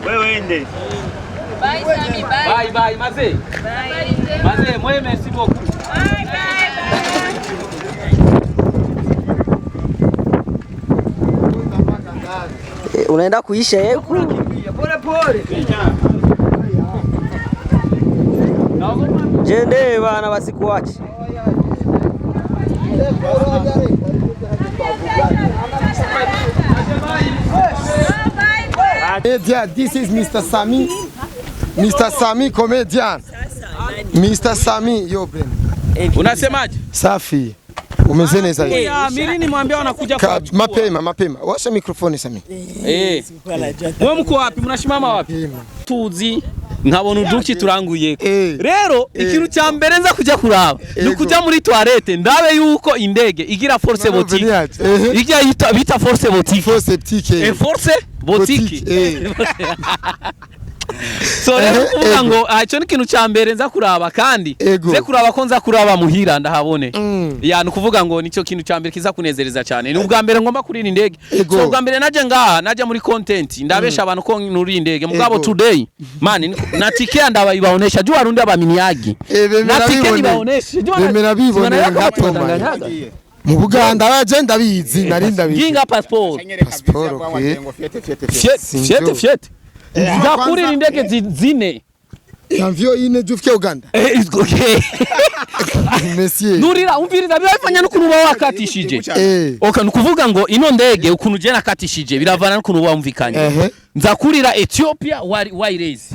Wewe ende. Bye Sami, bye. Bye bye maze. Bye. Maze mwe merci beaucoup. Bye bye. Unaenda kuisha yeku. Pole pole. Jende bana basikuache. Comedian, this is Mr. Sami. Mr. Sami comedian. Mr. Sami, yo Ben. Unasemaje? Safi. Umeze neza. Ya, mimi nimwambia wanakuja kuwachukua. Mapema, mapema. Washa mikrofoni Sami. Eh. Mwe mko wapi? Mnashimama wapi? Tuzi nkabona uduki turanguye. Rero ikintu cya mbere nza kujya kuraba ni Ego. kujya muri toilette ndabe yuko indege igira force boutique. Ijya yita bita force boutique. Force boutique. Eh, force boutique. Eh. So rero kuvuga Ego. ngo icyo ni ikintu cya mbere nza kuraba kandi Ego. nze kuraba ko nza kuraba muhira ndahabone. Mm. Ya ni ukuvuga ngo nicyo kintu cya mbere kiza kunezereza cyane. Ni ubwa mbere ngomba kurira indege. Ego. So ubwa mbere naje ngaha naje muri content ndabesha abantu ko nuri indege mugabo Ego. today man na tike ndabayibaonesha juu warundi abaminiagi. Bemera Na tike bibone. nibaoneshe juu Bemera bibone ngato man. Mu Buganda baje ndabizi, nari ndabizi. Ginga passport. Passport, okay. Fiete Sinjo. fiete fiete. Nzakurira indege zine. Yamvyo ine jufike Uganda. Eh, it's okay. Monsieur. Nurira umviriza birafanya n'ukuntu uba wakatishije. Okay, nukuvuga ngo ino ndege ukuntu je nakatishije biravana n'ukuntu uba wumvikanye. Ehe. Nza kurira Ethiopia Airways.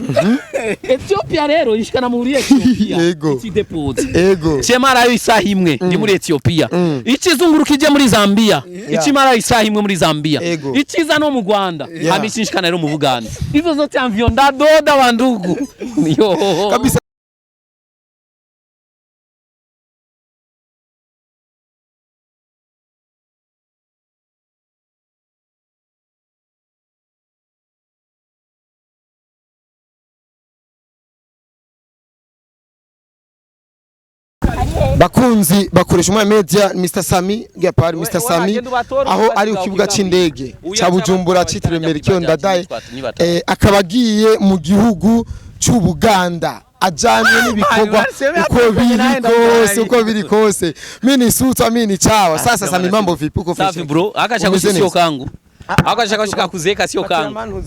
Ethiopia rero ishikana muri Ethiopia. Yego. Ikidepoze. Ego. Chemara isaha imwe ndi muri Ethiopia. Ikizunguruka ije muri Zambia. Ikimara isaha imwe muri Zambia. Ego. Ikiza no mu Rwanda. Yeah. Hama rero mu Buganda. Izo zote amvyo ndadoda wandugu. Yo. Kabisa. Bakunzi bakoresha umwe media Mr Sami Gapari Mr Sami aho ari ku kibuga c'indege ca Bujumbura citiriwe Melchior Ndadaye, akaba agiye mu gihugu c'u Buganda ajanye n'ibikorwa uko biri kose, uko biri kose mimi ni suta mimi ni chawa. Sasa Sami, mambo vipi? Uko fresh? Safi bro, akashaka Umeze sio neza? kangu. Akashaka kushika kuzeka sio kangu.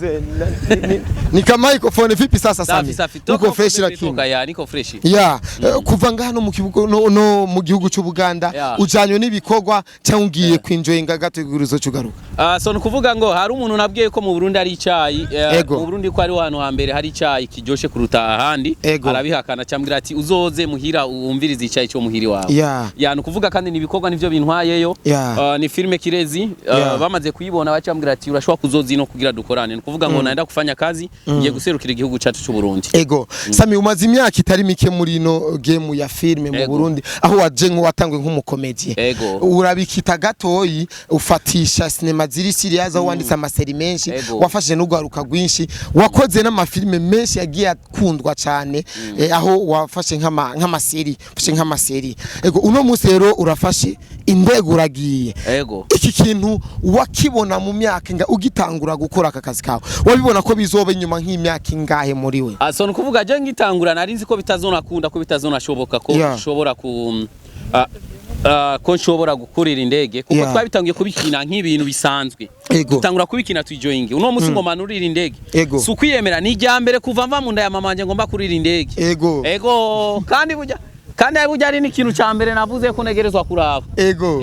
Ni kama microphone vipi sasa Safi Sami? safi. Uko fresh lakini? Toka ya niko fresh. Ya, kuva ngano mu kibuga no mu gihugu c'u Buganda ujanywe n'ibikorwa cyangwa ugiye kwinjoyinga gato iguruzo cyugaruka? So nukuvuga ngo hari umuntu nabwiye ko mu Burundi ari icayi, Ego. mu Burundi ko ari ahantu hambere hari icayi kiryoshe kuruta ahandi. Ego. Arabihakana cyambwira ati uzoze muhira wumvirize icayi cyo muhiri wawe. Ya. Ya nukuvuga kandi ni ibikorwa nivyo bintwayeyo. Ya. Ni filme Kirezi, Ya. bamaze kuyibona bacambwira ati urashobora kuzoza ino kugira dukorane. Nukuvuga ngo naenda kufanya kazi ngiye guserukira igihugu cacu c'u Burundi. Ego. Sami, umaze imyaka itari mike muri ino game ya filme mu Ego. Burundi aho waje nk'uwatangwe nk'umukomedie. Ego. Urabikita gatoyi ufatisha sinema ziri serious aho wanditse amaseri menshi, Ego. wafashije n'ugwaruka rwinshi, wakoze n'amafilme menshi yagiye akundwa cyane, aho wafashe nk'amaseri, ufashe nk'amaseri. Ego, uno munsi rero urafashe indege uragiye. Ego. Iki kintu wakibona mu myaka inga ugitangura gukora aka kazi kawe, wabibona ko bizoba inyuma nk'imyaka ingahe muri we? So nukuvuga je ngitangura nari nzi ko bitazonakunda, ko bitazonashoboka ko Yeah. nshobora ku ko nshobora gukurira indege kuko Yeah. twabitangiye kubikina nk'ibintu bisanzwe. Ego. Dutangura kubikina tujoyinge uno munsi ngoma nurira indege. Ego. Si ukwiyemera, ni irya mbere kuva mva mu nda ya mama wanje ngomba kurira indege. Ego. Ego, kandi burya kandi burya ari n'ikintu ca mbere navuze ko negerezwa kuraba. Ego.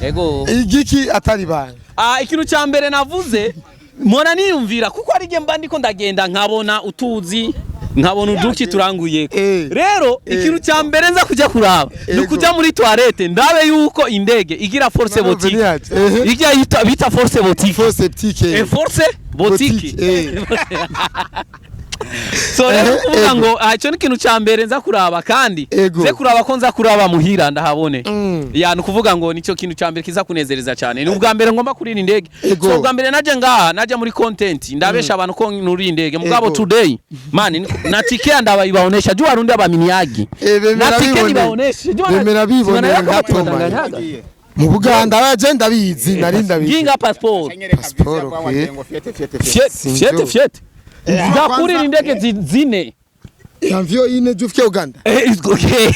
Ego. Igiki atari banga? Ikintu ca mbere navuze mpora niyumvira kuko ari jye mba ndiko ndagenda nkabona utuzi nkabona uduki turanguye. Rero ikintu cya mbere nza kujya kuraba ni Ego. kujya muri toilette ndabe yuko indege igira force boutique. Ijya bita force boutique. Force boutique. Force boutique. Boutique. So rero kuvuga Ego. ngo icyo ni ikintu cya mbere nza kuraba kandi Ego. nze kuraba ko nza kuraba muhira ndahabone. Mm. Ya nukuvuga ngo nicyo kintu cya mbere kiza kunezereza cyane. Ni ubwa mbere ngomba kurira indege. Ego. So ubwa mbere naje ngaha naje muri content ndabesha abantu ko nuri indege mugabo Ego. today man na tike ndabayibaonesha juu warundi abaminiagi. Bemera Na tike bibone. nibaoneshe juu Bemera bibone ngato man. Mu Buganda baje ndabizi, nari ndabizi. Ginga passport. Passport, okay. Fiete Sinjo. fiete fiete. Nzakurira indege zine. Avion ine jufike Uganda. It's okay.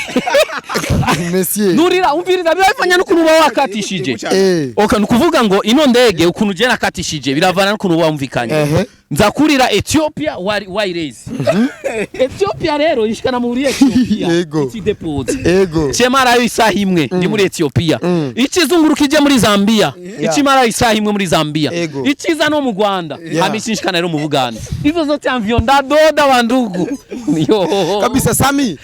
Monsieur. Nurira, umviriza, birafanya n'ukuntu uba wakatishije. Okay, nukuvuga ngo ino ndege ukuntu je nakatishije biravana n'ukuntu uba wumvikanye. Nzakurira Ethiopia Wireless. Ethiopia rero ishikana muri Ethiopia. Yego. Ikidepoze. Ego. Chemarayo isaha imwe ndi muri Ethiopia. Ikizunguruka ije muri Zambia. Ikimarayo isaha imwe muri Zambia. Ego. Ikiza no mu Rwanda. Hama rero mu Buganda. Izo zote avion ndadoda bandugu. Yo. Kabisa Sami,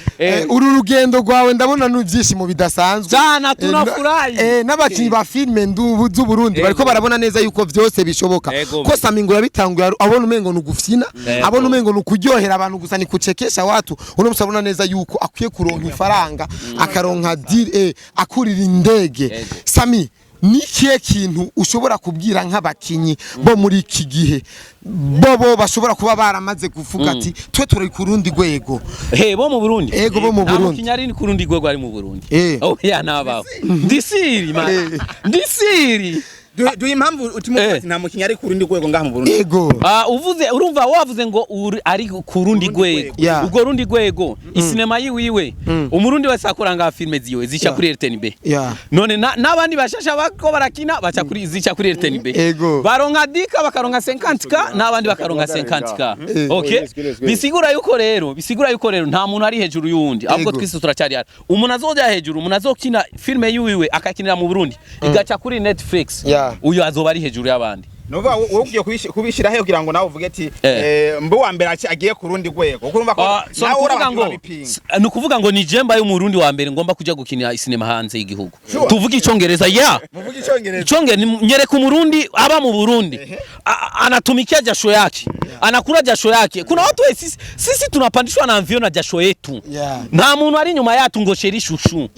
uru rugendo rwawe ndabona n'ibyishimo bidasanzwe. Sana tunafurahi. N'abakinyi ba filme ndubu z'u Burundi bariko barabona neza yuko vyose bishoboka. Ko Sami ngo yabitanguye abona umengo nugufyina, abona umengo nukuryohera abantu gusa ni kuchekesha watu. Uno musi abona neza yuko akwiye kuronka ifaranga, akaronka deal, akurira indege. Sami, ni kihe kintu ushobora kubwira nk'abakinyi bo muri iki gihe bobo bashobora kuba baramaze kuvuga ati twe turi ku rundi rwego? Bo mu Burundi. Ego, bo mu Nta Burundi. mukinyi ari ku rundi rwego ari mu Burundi. Oh ya nabaho. Ndisiri man. Ndisiri. Duhe impamvu utuma ati nta mukinyi ari ku rundi rwego ngaha mu Burundi. Ego. Uvuze urumva wavuze ngo ari ku rundi rwego. Ubwo rundi rwego isinema yiwiwe umurundi wese akora nga filme ziwe zica kuri RTNB. None n'abandi bashasha bako barakina baca kuri zica kuri RTNB. Ego. Baronka dika bakaronka 50k n'abandi bakaronka 50k. Okay? Bisigura yuko rero nta muntu ari hejuru y'uwundi. Ahubwo twese turacyari hano. Umuntu azoja hejuru, umuntu azokina filme yiwiwe akakinira mu Burundi igaca kuri Netflix. Uyu azoba ari hejuru y'abandi. Nuvuga wowe ugiye kubishira he kugira ngo nawe uvuge ati mbe wa mbere agiye ku rundi rwego, kuko urumva ko nawe urabipinga. Nukuvuga ngo ni jemba y'umurundi wa mbere ngomba kuja gukinira sinema hanze y'igihugu. Tuvuge icongereza ya. Muvuge icongereza. Icongereza nyereka umurundi aba mu Burundi. Anatumikia jasho yake. Anakula jasho yake. Kuna watu sisi tunapandishwa na mvio na jasho yetu. Nta muntu ari nyuma yatu ngo sheri shushu.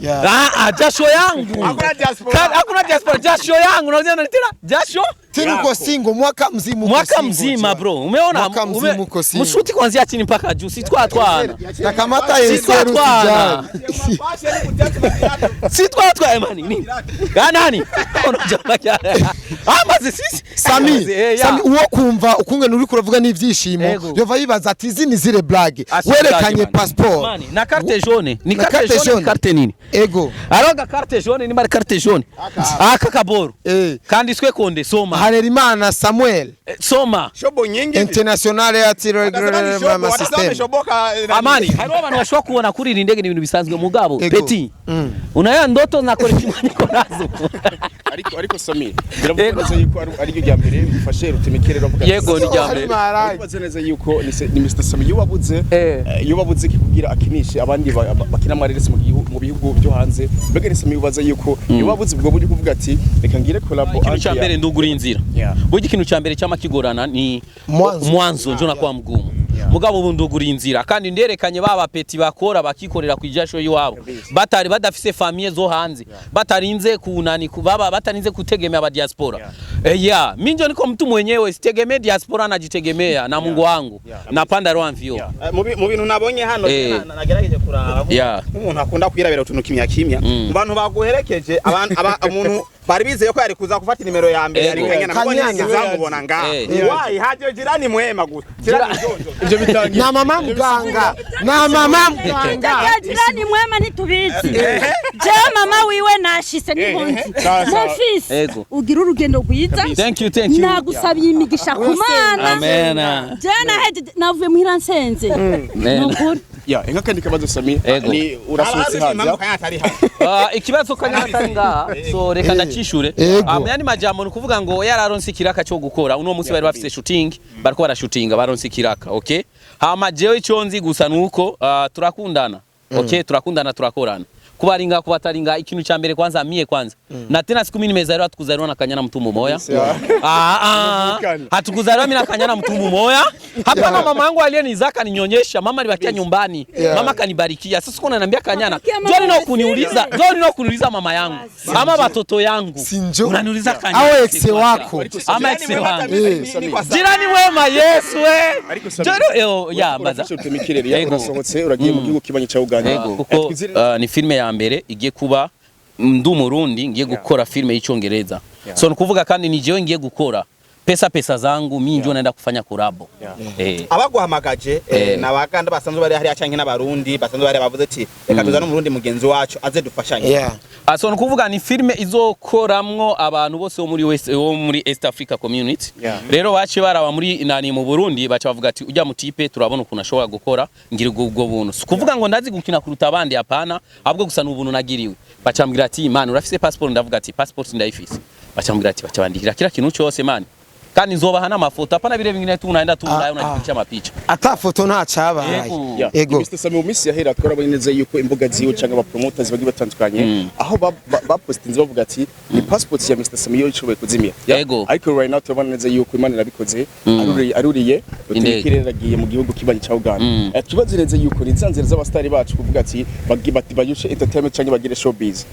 Jasho yangu. Hakuna diaspora. Hakuna diaspora, jasho yangu. Unaona tena jasho? Tena uko single mwaka mzima. Mwaka mzima bro. Umeona? Mwaka mzima uko single. Mshuti kuanzia chini mpaka juu. Si twatwana. Nakamata yeseru sijali. Si twatwa emani nini? Nani? Amaze sisi. Sami, Sami uwo kumva ukungene uri kuravuga n'ivyishimo. Yova yibaza ati izi ni zire blague. Werekanye passport. Na carte jaune. Ni carte jaune, carte nini? Ego. Aroga carte jaune ni mari carte jaune. Aka kaboro. Kandi swe konde soma. Harerimana Samuel. Soma. Shobo nyingi. International ya mama system. Amani, hariho abantu bashobora kubona kuri iri ndege ni ibintu bisanzwe mugabo. Petit. Unaya ndoto nakora kimwe nazo. Ariko Sami, biravuga neza yuko ari ryo rya mbere mufashe rutemekere ravuga. Yego ni rya mbere. Biravuga neza yuko ni Mr Sami yubabuze yubabuze kugira akinishe abandi bakina amareresi mu bihugu byo hanze. Mbega ni Sami yubaza yuko yubabuze ubwo buryo kuvuga ati reka ngire collab. Ikintu cya mbere ndugura inzira. Buryo ikintu cya mbere cyama kigorana ni mwanzo njo nakuwa mgumu. Mugabo ubu ndugura inzira kandi nderekanye baba peti bakora bakikorera kwijasho yiwabo batari badafise famille zo hanze batarinze kunani kubaba batarinze kutegemea ba diaspora. Minjo niko mtu mwenyewe sitegemee diaspora, najitegemea na Mungu wangu. Napanda rwamvyo. Mu bintu nabonye hano nagerageje kuraba umuntu akunda kwirabira utuntu kimya kimya mu bantu baguherekeje abantu umuntu bari bizeye ko yari kuza gufata nimero ya mbere ari Kanyana mbonye sizamubona nga wayi haje jirani mwema gusa jirani njonjo ivyo bitangiye na mama muganga na mama muganga jirani mwema ntitubizi je mama wiwe nashise n'impunzi mufisi ugira urugendo rwiza. Thank you, thank you. Nagusabiye imigisha ku Mana. Amen. Je naheje navuye muhira nsenze. Nukuri. Ya, inka kandi kabazo Sami ni urasohotse hanze. Ikibazo Kanyana atari ngaha. So reka ndacishure. Yani majambo ni kuvuga ngo yararonse ikiraka cyo gukora. Uno munsi bari bafise shooting, bariko barashutinga baronse ikiraka, okay? Hama jewe ico nzi gusa nuko turakundana. Okay, turakundana turakorana. Kubaringa kubataringa ikintu cha mbere kwanza mie kwanza. Na tena siku mimi nimezaliwa hatukuzaliwa na Kanyana mtu mmoja. Hatukuzaliwa mimi na Kanyana mtu mmoja. Hapana, mama yangu aliyenizaa ninyonyesha, mama alibakia nyumbani. Mama kanibarikia. Sasa kuna ananiambia Kanyana, njoo nino kuniuliza, njoo nino kuniuliza mama yangu. Ama watoto yangu. Unaniuliza Kanyana. Au ex wako. Ama ex wangu. Jirani wema Yesu we. Njoo ya baza. Urasohotse uragiye mu gihugu kibanyi cha Uganda. Kuko ni filme ya mbere igiye kuba ndi umurundi ngiye gukora filme y'icyongereza. So nukuvuga kandi ni jewe ngiye gukora. Pesa pesa zangu mi njo naenda kufanya collabo. Abaguhamagaje n'abaganda basanzwe bari hariya canke n'abarundi basanzwe bari bavuze ati reka tuzane umurundi mugenzi wacu aze dufashanye. So nukuvuga ni filme izokoramwo abantu bose bo muri West, bo muri East Africa Community. Rero bace baraba muri nani mu Burundi, baca bavuga ati ujya mutipe turabona ukuntu ashobora gukora, ngira ubwo buntu. Si kuvuga ngo ndazi gukina kuruta abandi, hapana, ahubwo gusa ni ubuntu nagiriwe. Baca bambwira ati man, urafise passport? Ndavuga ati passport ndayifise. Baca bambwira ati, baca bandikira kila kintu cyose man, kandi nzobaha n'amafoto, hapana bile vingine tu unaenda tu Ulaya unajipicha mapicha. Ata foto nta cabaye. Yego. Ego. Mr. Sami, mu minsi yahera twarabonye neza yuko imbuga ziwe cyangwa aba promoters bagiye batandukanye aho bapostinze bavuga ati ni passport ya Mr. Sami yo ishoboye kuzimira. Yego. Ariko right now turabona neza yuko Imana irabikoze, aruriye Indege. ikirere, agiye mu gihugu kibanyi ca Uganda. Tubaze neza yuko ni za nzira z'abastari bacu kuvuga ati bati bayushe entertainment cyangwa bagire showbiz.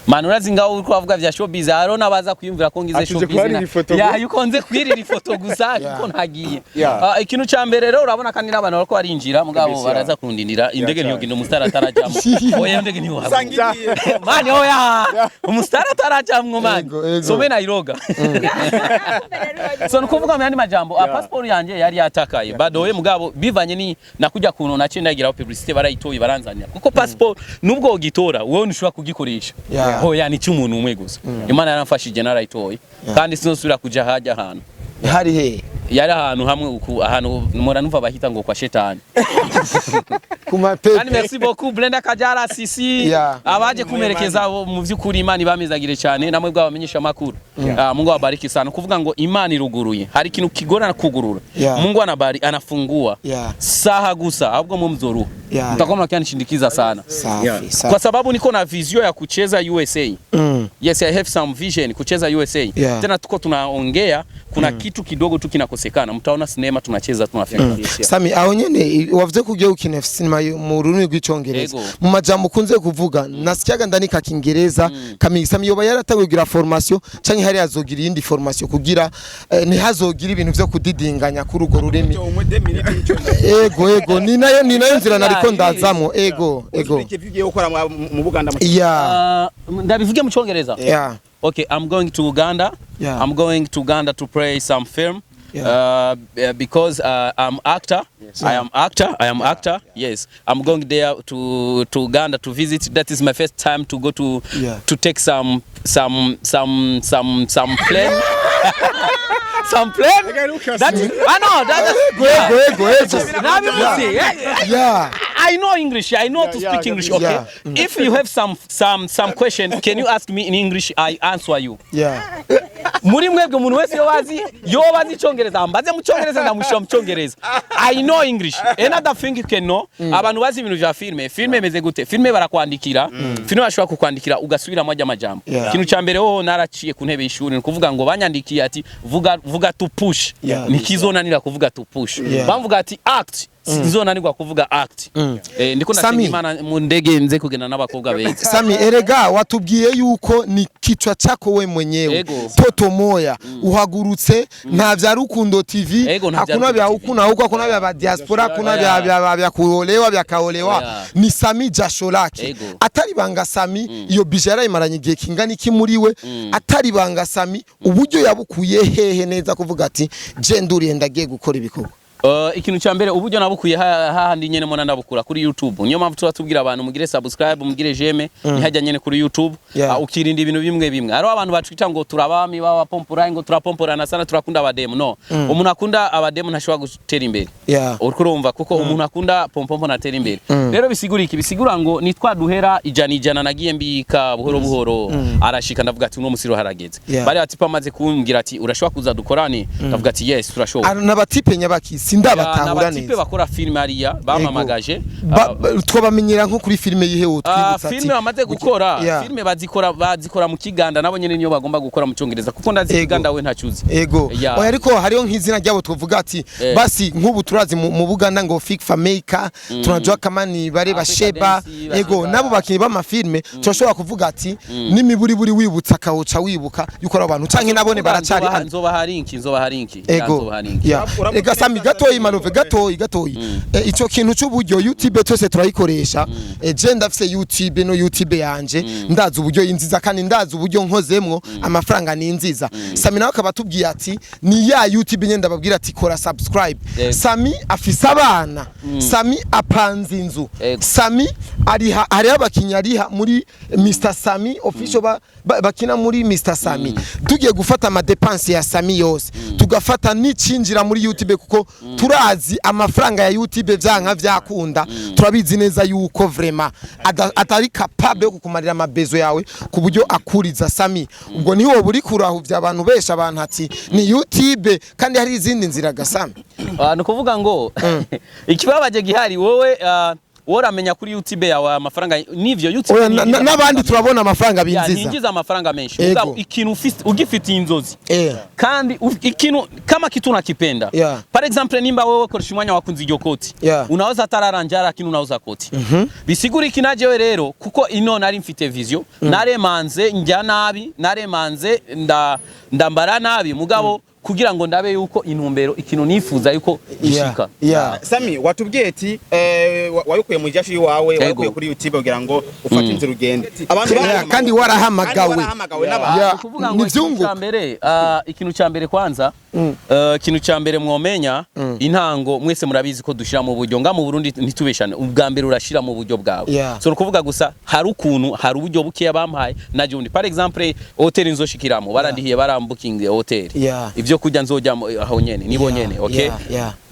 Man, urazi ngaho uriko bavuga vya showbiz, hariho n'abaza kwiyumvira ko ngize Ati uje showbiz kuharira ifoto ya gusa. yuko nze kwirira ifoto gusa kuko ntagiye. Yeah. Ah, ikintu ca mbere rero urabona kandi n'abantu bariko barinjira mugabo baraza kundindira indege, ntiyogenda umusitari atarajamwo. Oya, indege ntiyohaguruka man, oya, umusitari atarajamwo man. Ego, ego. Some nairoga. So nukuvuga mu yandi majambo, passport yanje yari yatakaye badoye, mugabo bivanye ni nakujya kuntu naciye ndagiraho publicité, barayitoye baranzanira, kuko passport nubwo ugitora wowe ntushobora kugikoresha. Hoya, ni cy'umuntu umwe gusa. Imana yaramfashije narayitoye, kandi sinzosubira kuja hajya ahantu. Hari he? Yari ahantu hamwe uku, ahantu mpora numva bahita ngo kwa shetani. Ku mapepe. Kandi merci beaucoup Brenda Kajara Sisi, abaje kumerekeza bo, mu by'ukuri Imana ibamezagire cyane, namwe bwabamenyesha makuru. Ah, Mungu awabariki sana. Kuvuga ngo Imana iruguruye, hari ikintu kigorana kugurura. Mungu anabari anafungua saha gusa, ahubwo mumzoruha mtakuwa mnakianishindikiza sana. Safi safi. Kwa sababu niko na vision ya kucheza USA. Yes, I have some vision kucheza USA. Tena tuko tunaongea, kuna kitu kidogo tu kinakosekana, mtaona sinema tunacheza, tunafika. Sami, aho nyene wavuze ko ugiye gukina sinema mu rurimi rw'icongereza. Ego. Mu majambo ukunze kuvuga nasikiyaga ndani ka Kingereza kamigi. Sami yoba yaratanguye kugira formation canke hari azogira iyindi formation kugira ntihazogira ibintu vyo kudidinganya kuri urwo rurimi? Ego, ni nayo nzira nariko ndazamwo. Ego. Ivyo ugiye gukora mu Buganda Yeah. Ndabivuge mu Cyongereza. Yeah. Okay, I'm going to Uganda. I'm going to Uganda to play some film. Because I'm actor. I am actor. I am actor. Yes, I'm going there to Uganda to visit. That is my first time to go to to take some plane. Some plane. That is, I know that. Ego. Nabivuze. I know English. I know to speak English. Okay. If you have some question, can you ask me in English? I answer you. Muri mwebwe umuntu wese yo bazi icyongereza ambaze mu cyongereza, ndamushira mu cyongereza. I know English. Another thing you can know, abantu bazi ibintu vya filme, filme imeze gute? Filme barakwandikira, filme bashobora kukwandikira ugasubiramo ajya amajambo. Ikintu cya mbere hoho naraciye ku ntebe y'ishuri, ni ukuvuga ngo banyandikiye ati vuga vuga to push, nikizonanira kuvuga to push. Bamvuga ati act, sinzonanirwa kuvuga act. Ndiko ndasenga Sami. Imana mu ndege nze kugenda n'abakobwa beza. Sami, erega watubwiye yuko ni kichwa chako we mwenyewe. Ego. Toto moya uhagurutse, nta vya Rukundo TV. Ego, nta vya Hakuna vya Rukundo huku na huku, hakuna vya diaspora, hakuna vya kuolewa vya kaolewa. Ni Sami jasho lake. Ego. Atari banga Sami, iyo bije yarayimaranye igihe kingana iki muri we? Atari banga Sami, uburyo yabukuye hehe neza kuvuga ati je nduriye ndagiye gukora ibikorwa? Ikintu cya mbere, uburyo nabukuye hahandi nyene mona ndabukura kuri YouTube. Niyo mpamvu tuba tubwira abantu mugire subscribe, mugire j'aime, ntihajya nyene kuri YouTube. Ukirinda ibintu bimwe bimwe. Hariho abantu batwita ngo turabami b'abapompora, ngo turapomporana sana, turakunda abademu. No, umuntu akunda abademu ntashobora gutera imbere. Uriko urumva, kuko umuntu akunda pompompo ntatera imbere. Rero bisigura iki? Bisigura ngo ni twa duhera ijana ijana nagiye mbika buhoro buhoro, arashika ndavuga ati uno musiro harageze. Bari bati pamaze kumbwira ati urashobora kuza dukorane, ndavuga ati yes, turashobora. N'abatipe nyabaki sindabatahura N'abatipe neza. bakora filime hariya bampamagaje. Twabamenyera nko kuri filime yihe wotwibutsa ati Filime bamaze gukora, filime bazikora mu Kiganda, nabo nyene niyo bagomba gukora mu Cyongereza, kuko ndazi Kiganda we ntacuzi. Ego. Oya, ariko hariho nk'izina ryabo twovuga ati basi nk'ubu turazi mu Buganda ngo Fik Fameka, tunajua kama ni bare Africa basheba. Dance, Ego, Basheba. nabo bakinyi b'amafilme turashobora kuvuga ati n'imiburiburi wibutsa akawuca wibuka yuko ari abantu canke nabone baracari Nzobaha link, nzobaha link. Ego. Nzobaha link. Yeah. Ega Sami gato. Gatoyi Malove, gatoyi gatoyi. Ico kintu c'uburyo, YouTube twese turayikoresha. Je ndafise YouTube, no YouTube yanje ndazi uburyo yinziza kandi ndazi uburyo nkozemwo amafaranga ninziza. Sami nawe akaba atubwiye ati ni ya YouTube nyene ndababwira ati kora subscribe. Sami afise abana, Sami apanze inzu, Sami ariha, hariho abakinyi ariha muri Mr Sami Official bakina muri Mr Sami. Tugiye gufata ama dépenses ya Sami yose, tugafata n'icinjira muri YouTube, kuko turazi amafaranga ya YouTube vyanka vyakunda, turabizi neza yuko vraiment atari capable yo kukumarira amabezo yawe ku buryo akuriza. Sami, ubwo niwo buri kurahuvya abantu besha abantu ati ni YouTube kandi hari izindi nzira gasami? Ah, ni ukuvuga ngo ikibabaje gihari, wowe woramenya kuri YouTube yawe amafaranga nivyo YouTube Oya, ntiyinjiza n'abandi amafaranga turabona amafaranga menshi. Ya, binziza. ntiyinjiza amafaranga menshi. Mugabo ikintu ugifitiye inzozi kandi ikintu kama kitu unakipenda, par exemple nimba wewe koresha umwanya wakunze iryo koti, unaweza atararanja lakini unauza koti. Bisigura iki? Najewe rero kuko ino nari mfite vision, naremanze njya nabi, naremanze ndambara nabi, mugabo kugira ngo ndabe yuko intumbero ikintu nifuza yuko gishika. Sami, watubwiye ati wayikuye mu jasho iwawe, wayikuye kuri YouTube kugira ngo ufate inzira ugende. Abantu kandi warahamagawe. Kandi warahamagawe n'abantu. Ukuvuga ngo ikintu Nivyunguka. cya mbere, ikintu cya mbere kwanza, ikintu cya mbere mwomenya intango, mwese murabizi ko dushira mu buryo nga mu Burundi, ntitubeshane, ubwa mbere urashira mu buryo bwawe. So nukuvuga gusa hari ukuntu hari uburyo bukeya bampaye naje undi, par exemple hotel nzoshikiramo barandihiye, barambuking hotel, ibyo kurya nzojya aho nyene nibo nyene, okay,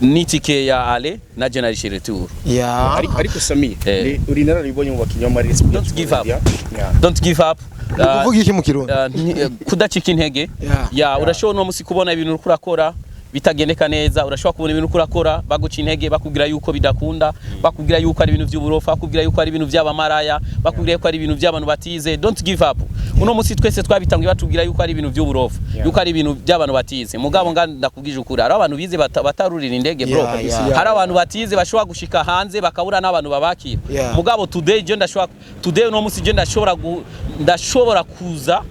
n'itike ya aller naje narishe retour. Ariko Sami, uri inararibonye mu bakinnyi b'amaresi. Don't give up. Don't give up. Kuvuga iki mu Kirundi? Kudacika intege. Ya, urashobora uno musi kubona ibintu uriko urakora bitagendeka neza, urashobora kubona ibintu uriko urakora baguca intege, bakubwira yuko bidakunda, bakubwira yuko ari ibintu by'uburofa, bakubwira yuko ari ibintu by'abamaraya, bakubwira yuko ari ibintu by'abantu batize. Don't give up. Uno musi twese twabitangiye batubwira yuko ari ibintu by'uburofa, yuko ari ibintu by'abantu batize, mugabo nga ndakubwije ukuri, hari abantu bize batarurira indege, bro. Hari abantu batize bashobora gushika hanze bakabura n'abantu babakira. Mugabo today je ndashobora, today uno musi je ndashobora ndashobora kuza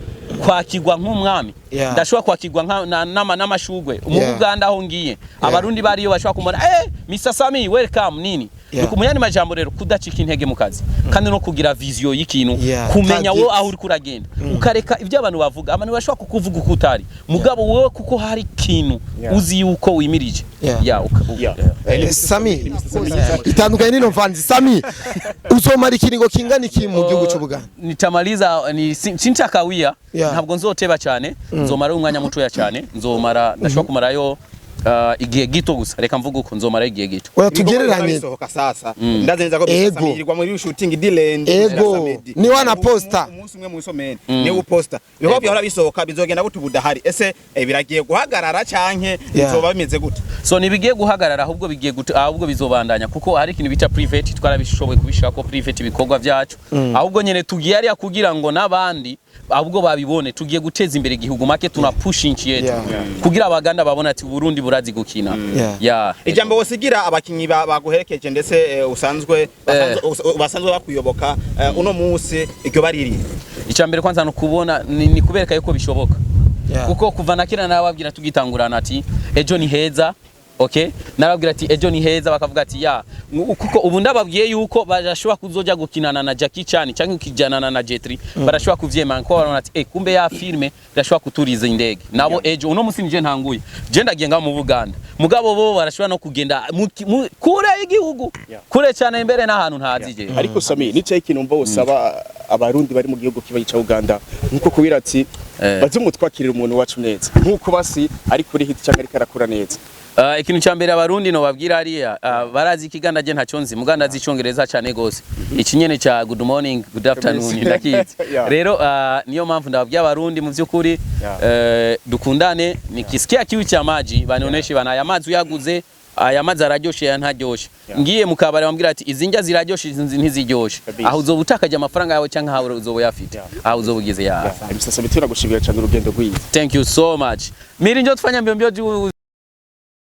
kwakirwa nk'umwami. Ndashobora kwakirwa n'amashugwe mu Buganda aho ngiye. Abarundi bariyo bashobora kumubona, "Mr Sami, welcome" nini. Ni mu yandi majambo rero, kudacika intege mu kazi kandi no kugira vision y'ikintu, kumenya Target. wowe aho uri kuragenda, ukareka ibyo abantu bavuga. Abantu bashobora kukuvuga uko utari, mugabo wowe kuko hari ikintu uzi yuko wimirije. Yeah, yeah. Sami itandukanye n'ino mvanzi. Sami, uzomara ikiringo kingana iki mu gihugu cy'Ubuganda? Nitamaliza ni sintakawia. Ntabwo nzoteba cyane, nzomara umwanya mutoya cyane, nzomara, ndashobora kumarayo igihe gito gusa, reka mvuge uko, nzomara igihe gito. Oya, tugereranye. Bisohoka sasa, ndazi neza ko bisamirwa muri shooting Diland. Ego. Ni wana posta. Umunsi umwe mu isomene ni uposta ibikorwa byahora bisohoka, bizogenda gute ubudahari? Ese biragiye guhagarara canke bizoba bimeze gute? So ntibigiye guhagarara, ahubwo bigiye ahubwo bizobandanya, kuko hari ikintu bita private, twarabishoboye kubishira ko private ibikorwa byacu. Ahubwo nyene tugiye ariya kugira ngo n'abandi ahubwo babibone, tugiye guteza imbere igihugu make, tuna push inchi yetu kugira Abaganda babone ati Burundi burazi gukina. Yeah. Ijambo wosigira abakinyi baguherekeje ndetse usanzwe basanzwe bakuyoboka uno munsi, iryo bariri? Icya mbere kwanza ni ukubona ni kubereka yuko bishoboka, kuko kuva na kera narababwira tugitangurana ati ejo ni heza, okay, narababwira ati ejo ni heza, bakavuga ati ya kuko ubu ndababwiye yuko barashobora kuzoja gukinana na Jackie Chan cyangwa kukijanana na Jet Li, barashobora kuvyemanga ko barabona ati kumbe ya filme irashobora kuturiza indege nabo ejo. Uno musi nije ntanguye, je ndagiye ngaho mu Buganda, mugabo bo barashobora no kugenda kure y'igihugu, kure cyane imbere n'ahantu ntazi je. Ariko Sami, nicaye ikintu mva usaba Abarundi bari mu gihugu kiba ca Uganda, nkuko kubira ati baze mutwakirira umuntu wacu neza nkuko basi ari kuri hit cyangwa ariko arakura neza. Ikintu cya mbere Abarundi no babwira hariya, barazi ikiganda, je ntacyo nzi, muganda azi Icyongereza cyane gose, iki nyene ca good morning, good afternoon ndakizi. Rero niyo mpamvu ndababwira Abarundi mu by'ukuri, dukundane. Nikisikia kiu cha maji banioneshe bana, aya mazi uyaguze, aya mazi araryoshe, aya ntaryoshe. Ngiye mu kabari bambwira ati izi ndya ziraryoshe, izi ntiziryoshe. Aho uzoba utakaje amafaranga yawe cyangwa aho uzoba uyafite, aho uzoba ugize ya Mr. Sami, turagushimira cyane, urugendo rwiza. Thank you so much. Miri njo tufanya mbio mbio juu.